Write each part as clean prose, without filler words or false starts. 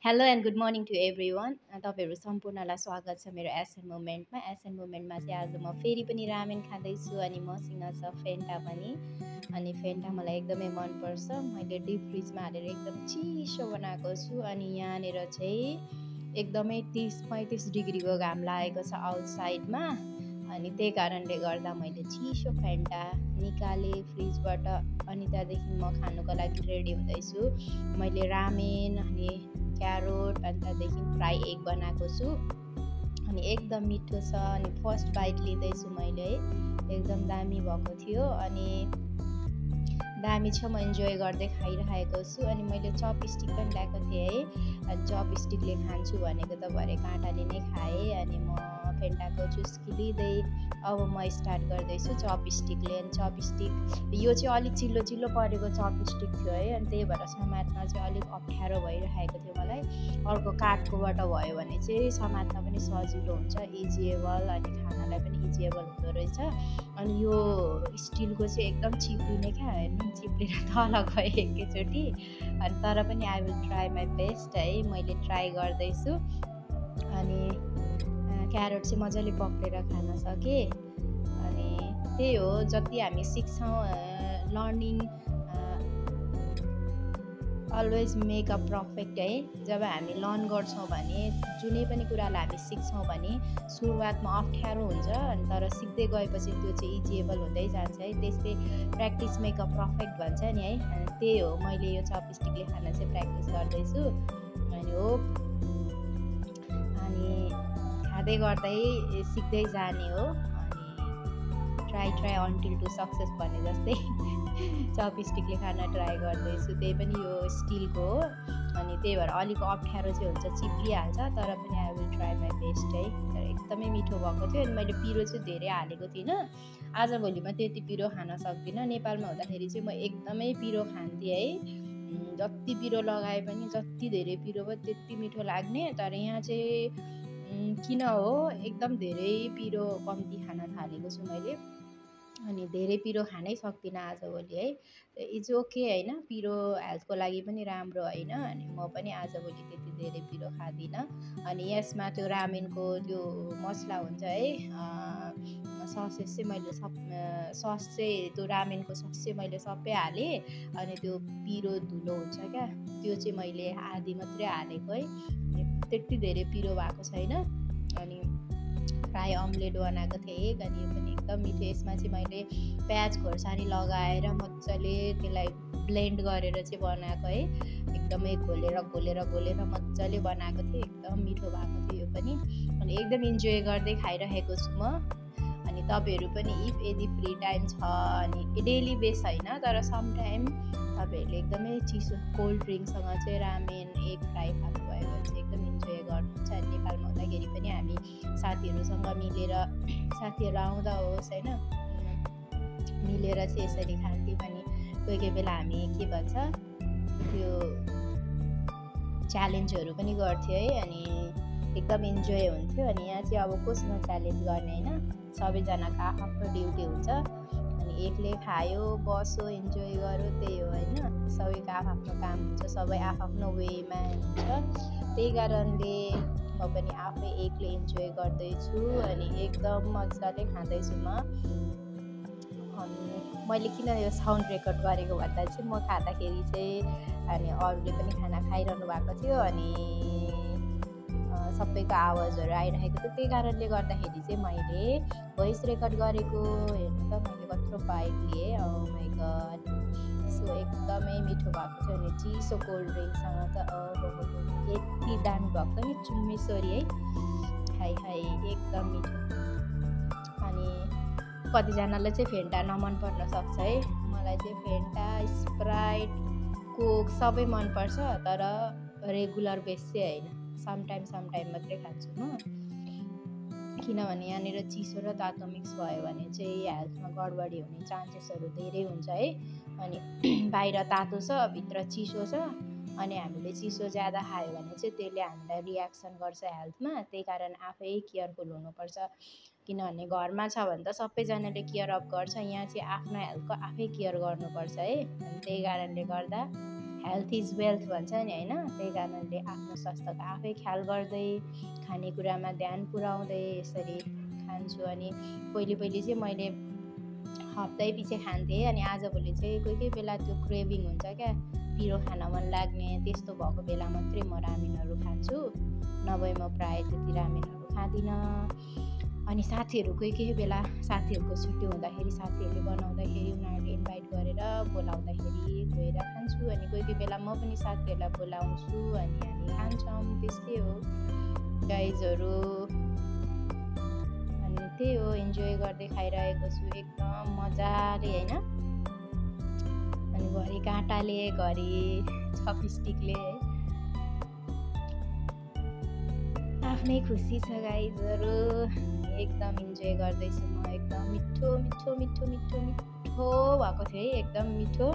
Hello and good morning to everyone. तपाईँहरू सम्पूर्णलाई स्वागत छ मेरो एसएन मुभमेन्टमा। एसएन मुभमेन्टमा चाहिँ आज म फेरि पनि रामेन खाँदैछु अनि मसँग छ फेन्टा पनि। अनि फेन्टा मलाई एकदमै मनपर्छ। मैले डिप फ्रिजमा हालेर एकदम चिसो बनाएको छु अनि यहाँनिर चाहिँ एकदमै 30-35 डिग्रीको घाम लागेको छ आउटसाइडमा। अनि त्यही कारणले गर्दा मैले चिसो फेन्टा निकालेँ फ्रिजबाट अनि त्यहाँदेखि म खानुको लागि रेडी हुँदैछु। मैले रामेन अनि क्यारोट अनि त्यहाँदेखि फ्राई एग बनाएको छु अनि एकदम मिठो छ। अनि फर्स्ट बाइट लिँदैछु मैले, एकदम दामी भएको थियो अनि दामी छ। म इन्जोय गर्दै खाइरहेको छु अनि मैले चपस्टिक पनि ल्याएको थिएँ है। अनि चपस्टिकले खान्छु भनेको त भरे काँटाले नै खाएँ अनि म फेन्टाको चुस्की लिँदै अब म स्टार्ट गर्दैछु चपस्टिकले। अनि चपस्टिक यो चाहिँ अलिक चिल्लो चिल्लो परेको चपस्टिक थियो है, अनि त्यही भएर समात्न चाहिँ अलिक अप्ठ्यारो भइरहेको थियो मलाई। अर्को काठकोबाट भयो भने चाहिँ समात्न पनि सजिलो हुन्छ, इजिएबल, अनि खानालाई पनि इजिएबल हुँदो रहेछ। अनि यो स्टिलको चाहिँ एकदम चिप्लिने क्या, नुन चिप्लेर तल गयो एकैचोटि। अनि तर पनि I will try my best है, मैले ट्राई गर्दैछु। अनि क्यारोट चाहिँ मजाले पक्रेर खान सकेँ। अनि त्यही हो, जति हामी सिक्छौँ learning always make a perfect है। जब हामी लर्न गर्छौँ भने जुनै पनि कुरालाई हामी सिक्छौँ भने सुरुवातमा अप्ठ्यारो हुन्छ, अनि तर सिक्दै गएपछि त्यो चाहिँ इजिएबल हुँदै जान्छ है। त्यस्तै प्र्याक्टिस मेक अ पर्फेक्ट भन्छ नि है। अनि त्यही हो, मैले यो चपस्टिकले खाना चाहिँ प्र्याक्टिस गर्दैछु अनि हो। अनि खाँदै गर्दै सिक्दै जाने हो। अनि ट्राई अन्टिल टु सक्सेस भने जस्तै चपस्टिकले खाना ट्राई गर्दैछु, त्यही पनि यो स्टिलको हो। अनि त्यही भएर अलिक अप्ठ्यारो चाहिँ हुन्छ, चिप्लिहाल्छ, तर पनि I will try my best है। तर एकदमै मिठो भएको थियो। अनि मैले पिरो चाहिँ धेरै हालेको थिइनँ, आजभोलिमा त्यति पिरो खान सक्दिनँ। नेपालमा हुँदाखेरि चाहिँ म एकदमै पिरो खान्थेँ है, जति पिरो लगाए पनि, जति धेरै पिरो भयो त्यति मिठो लाग्ने। तर यहाँ चाहिँ किन हो एकदम धेरै पिरो कम्ती खान थालेको छु मैले, अनि धेरै पिरो खानै सक्दिनँ आजभोलि है। इट्स ओके होइन, पिरो हेल्थको लागि पनि राम्रो होइन। अनि म पनि आजभोलि त्यति धेरै पिरो खाँदिनँ। अनि यसमा त्यो रामेनको त्यो मसला हुन्छ है, ससेस चाहिँ मैले सस चाहिँ त्यो रामेनको सस चाहिँ मैले सबै हालेँ। अनि त्यो पिरो धुलो हुन्छ क्या, त्यो चाहिँ मैले आधी मात्रै हालेको है, त्यति धेरै पिरो भएको छैन। अनि फ्राई अम्लेट बनाएको थिएँ अनि यो पनि एकदम मिठो। यसमा चाहिँ मैले प्याज खोर्सानी लगाएर मजाले त्यसलाई ब्लेन्ड गरेर चाहिँ बनाएको है, एकदमै घोलेर मजाले बनाएको थिएँ, एकदम मिठो भएको थियो यो पनि। अनि एकदम इन्जोय गर्दै खाइरहेको छु म। अनि तपाईँहरू पनि इफ यदि फ्री टाइम छ अनि डेली बेस होइन तर समटाइम तपाईँहरूले एकदमै चिसो कोल्ड ड्रिङ्कसँग चाहिँ रामेन एग फ्राई खानुभयो भने चाहिँ एकदम इन्जोय गर्नुहुन्छ। अनि नेपालमा हुँदाखेरि पनि हामी साथीहरूसँग मिलेर, साथीहरू आउँदा होस् होइन, मिलेर चाहिँ यसरी खान्थ्यौँ। पनि कोही बेला हामी के भन्छ त्यो च्यालेन्जहरू पनि गर्थ्यो है, अनि एकदम इन्जोय हुन्थ्यो। अनि यहाँ चाहिँ अब कोसँग च्यालेन्ज गर्ने होइन, सबैजनाको आफ्नो ड्युटी हुन्छ। अनि एकले खायो बस्यो इन्जोय गर्यो, त्यही हो होइन। सबैको आफ्नो काम हुन्छ, सबै आफ्नो वेमा हुन्छ। त्यही कारणले म पनि आफै एकले इन्जोय गर्दैछु अनि एकदम मजाले खाँदैछु म। अनि मैले किन यो साउन्ड रेकर्ड गरेको भन्दा चाहिँ म खाँदाखेरि चाहिँ अनि अरूले पनि खाना खाइरहनु भएको थियो अनि सबैको आवाजहरू आइरहेको थियो, त्यही कारणले गर्दाखेरि चाहिँ मैले भोइस रेकर्ड गरेको। हेर्नु त मैले कत्रो बाइक लिएँ, ओ माई गड। सो एकदमै मिठो भएको थियो। अनि चिसो कोल्ड ड्रिङ्कसँग त यति दामी भएको नि चुम्मेश्वरी है, हाई हाई एकदम मिठो। अनि कतिजनालाई चाहिँ फेन्टा नमन पर्न सक्छ है, मलाई चाहिँ फेन्टा, स्प्राइट, कोक सबै मनपर्छ, तर रेगुलर बेस चाहिँ होइन, समटाइम मात्रै खान्छु म। किनभने यहाँनिर चिसो र तातो मिक्स भयो भने चाहिँ हेल्थमा गडबडी हुने चान्सेसहरू धेरै हुन्छ है। अनि बाहिर तातो छ, भित्र चिसो छ, अनि हामीले चिसो ज्यादा खायो भने चाहिँ त्यसले हामीलाई रियाक्सन गर्छ हेल्थमा। त्यही कारण आफै केयरफुल हुनुपर्छ। किनभने घरमा छ भने त सबैजनाले केयर अफ गर्छ, यहाँ चाहिँ आफ्नो हेल्थको आफै केयर गर्नुपर्छ है। अनि त्यही कारणले गर्दा हेल्थ इज वेल्थ भन्छ नि होइन, त्यही कारणले आफ्नो स्वास्थ्यको आफै ख्याल गर्दै खानेकुरामा ध्यान पुर्याउँदै यसरी खान्छु। अनि पहिले चाहिँ मैले हप्तै पछि खान्थेँ, अनि आजभोलि चाहिँ कोही बेला त्यो क्रेभिङ हुन्छ क्या, पिरो खान मन लाग्ने, त्यस्तो भएको बेला मात्रै म रामेनहरू खान्छु, नभए म प्रायः त्यति रामेनहरू खाँदिनँ। अनि साथीहरू कोही बेला साथीहरूको छुट्टी हुँदाखेरि साथीहरूले बनाउँदाखेरि उनीहरूले इन्भाइट गरेर बोलाउँदाखेरि गएर खान्छु। अनि कोही बेला म पनि साथीहरूलाई बोलाउँछु अनि हामी खान्छौँ, त्यस्तै हो गाइजहरू। अनि त्यही हो, इन्जोय गर्दै खाइरहेको छु एकदम मजाले होइन। अनि घरि काँटाले घरि चपस्टिकले है, आफ्नै खुसी छ गाइजहरू। एकदम इन्जोय गर्दैछु म, एकदम मिठो मिठो मिठो मिठो मिठो भएको थियो है, एकदम मिठो।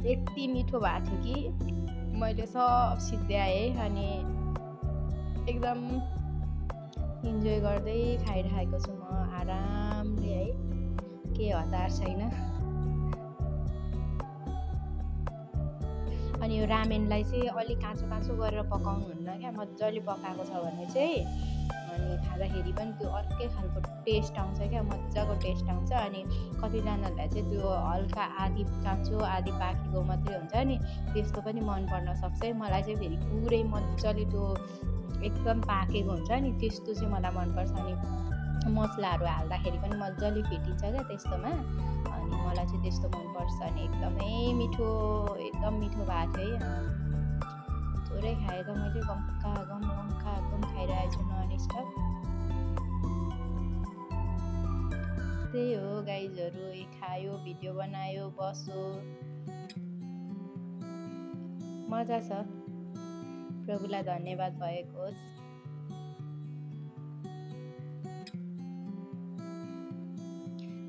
यति मिठो भएको थियो कि मैले सब सिद्ध्याएँ अनि एकदम इन्जोय गर्दै खाइरहेको छु म आरामले है, केही हतार छैन। अनि यो रामेनलाई चाहिँ अलिक काँचो गरेर पकाउनु हुन्न क्या, मजाले पकाएको छ भने चाहिँ अनि खाँदाखेरि पनि त्यो अर्कै खालको टेस्ट आउँछ क्या, मजाको टेस्ट आउँछ। अनि कतिजनालाई चाहिँ त्यो हल्का आधी काँचो आधी पाकेको मात्रै हुन्छ नि, त्यस्तो पनि मन पर्न सक्छ है। मलाई चाहिँ फेरि पुरै मजाले त्यो एकदम पाकेको हुन्छ नि, त्यस्तो चाहिँ मलाई मनपर्छ। अनि मसलाहरू हाल्दाखेरि पनि मजाले फिटिन्छ क्या त्यस्तोमा, अनि मलाई चाहिँ त्यस्तो मनपर्छ। अनि एकदमै मिठो भएको थियो है। थोरै खाएँ त मैले, गम्का गम खाइरहेको छु ननस्टप। त्यही हो गाइजहरू, खायो भिडियो बनायो बस्यो, मजा छ। प्रभुलाई धन्यवाद भएको होस्।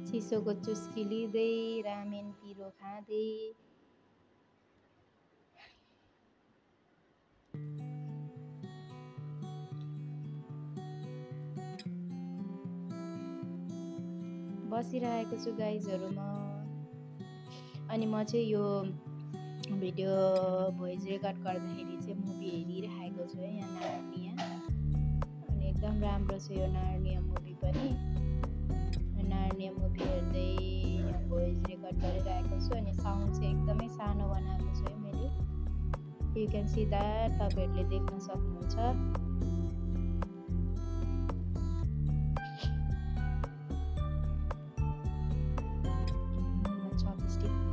चिसोको चुस्की लिँदै रामेन पिरो खाँदै बसिरहेको छु गाइजहरू म। अनि म चाहिँ यो भिडियो भोइस रेकर्ड गर्दाखेरि चाहिँ मुभी हेरिरहेको छु है, यहाँ नार्निया। अनि एकदम राम्रो छ यो नार्निया मुभी पनि। नार्निया मुभी हेर्दै यहाँ भोइस रेकर्ड गरिरहेको छु। अनि साउन्ड चाहिँ एकदमै सानो बनाएको छु है मैले, यु क्यान सी द्याट, तपाईँहरूले देख्न सक्नुहुन्छ।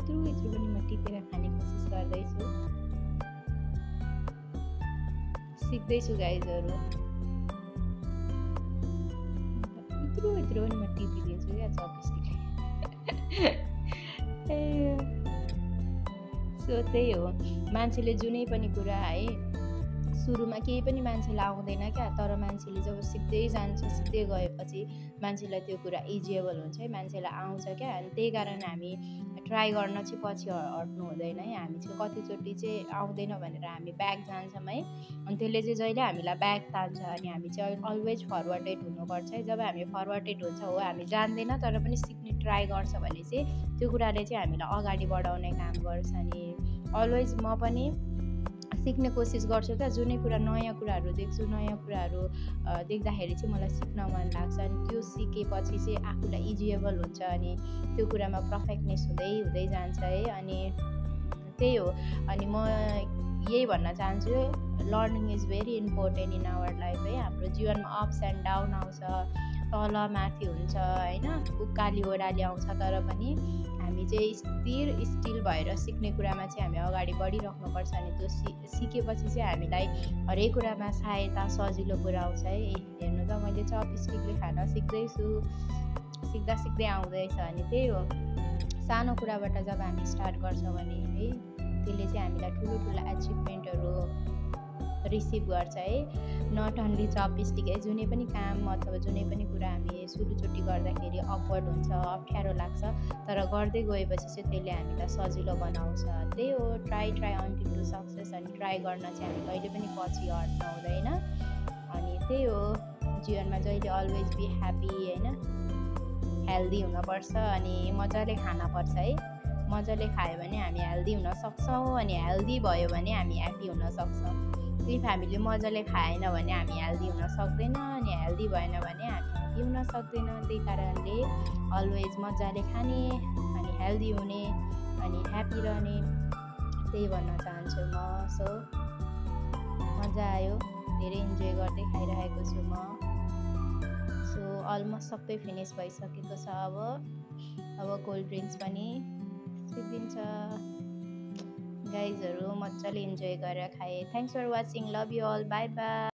यत्रो पनि म टिपेर खाने कोसिस गर्दैछु, सिक्दैछु गाइजहरू। यत्रो पनि म टिपिदिन्छु क्या चपस्टिक। सो त्यही हो, मान्छेले जुनै पनि कुरा है सुरुमा केही पनि मान्छेलाई आउँदैन क्या, तर मान्छेले जब सिक्दै जान्छ, सिक्दै गएपछि मान्छेलाई त्यो कुरा इजिएबल हुन्छ है, मान्छेलाई आउँछ क्या। अनि त्यही कारण हामी ट्राई गर्न चाहिँ पछि हट्नु हुँदैन है। हामी चाहिँ कतिचोटि चाहिँ आउँदैन भनेर हामी ब्याक जान्छौँ है, अनि त्यसले चाहिँ जहिले हामीलाई ब्याक तान्छ। अनि हामी चाहिँ अलवेज फरवर्डेड हुनुपर्छ है। जब हामी फरवर्डेड हुन्छ हो, हामी जान्दैन तर पनि सिक्ने ट्राई गर्छ भने चाहिँ त्यो कुराले चाहिँ हामीलाई अगाडि बढाउने काम गर्छ। अनि अलवेज म पनि सिक्ने कोसिस गर्छु क्या, जुनै कुरा नयाँ कुराहरू देख्छु, नयाँ कुराहरू देख्दाखेरि चाहिँ मलाई सिक्न मन लाग्छ। अनि त्यो सिकेपछि चाहिँ आफूलाई इजिएबल हुन्छ, अनि त्यो कुरामा पर्फेक्टनेस हुँदै जान्छ है। अनि त्यही हो, अनि म यही भन्न चाहन्छु, learning is very important in our life है। हाम्रो जीवनमा अप्स एन्ड डाउन आउँछ, तल माथि हुन्छ होइन, उकाली ओह्राली आउँछ, तर पनि हामी चाहिँ स्थिर भएर सिक्ने कुरामा चाहिँ हामी अगाडि बढिराख्नुपर्छ। अनि त्यो सिकेपछि चाहिँ हामीलाई हरेक कुरामा सहायता सजिलो पुऱ्याउँछ है। हेर्नु त मैले चपस्टिकले खान सिक्दैछु, सिक्दै आउँदैछ। अनि त्यही हो, सानो कुराबाट जब हामी स्टार्ट गर्छौँ भने है, त्यसले चाहिँ हामीलाई ठुलो अचिभमेन्टहरू रिसिभ गर्छ है। नट अन्ली चपस्टिक है, जुनै पनि काम अथवा जुनै पनि कुरा हामी सुरुचोटि गर्दाखेरि अक्वर्ड हुन्छ, अप्ठ्यारो लाग्छ, तर गर्दै गएपछि चाहिँ त्यसले हामीलाई सजिलो बनाउँछ। त्यही हो, ट्राई अन्टिल टु सक्सेस। अनि ट्राई गर्न चाहिँ हामी कहिले पनि पछि हट्नु हुँदैन। अनि त्यही हो, जीवनमा जहिले अलवेज बी ह्याप्पी होइन, हेल्दी हुनुपर्छ अनि मजाले खानुपर्छ है। मजाले खायो भने हामी हेल्दी हुन सक्छौँ, अनि हेल्दी भयो भने हामी ह्याप्पी हुन सक्छौँ। इफ हामीले मजाले खाएन भने हामी हेल्दी हुन सक्दैन, अनि हेल्दी भएन भने हामी ह्याप्पी हुन सक्दैन। त्यही कारणले अलवेज मजाले खाने अनि हेल्दी हुने अनि ह्याप्पी रहने, त्यही भन्न चाहन्छु म। सो मजा आयो, धेरै इन्जोय गर्दै खाइरहेको छु म। सो अलमोस्ट सबै फिनिस भइसकेको छ। अब कोल्ड ड्रिङ्क्स पनि सिद्धिन्छ। गाइजहरू मजाले इन्जोय गरेर खाएँ। Thanks for watching, love you all, bye by.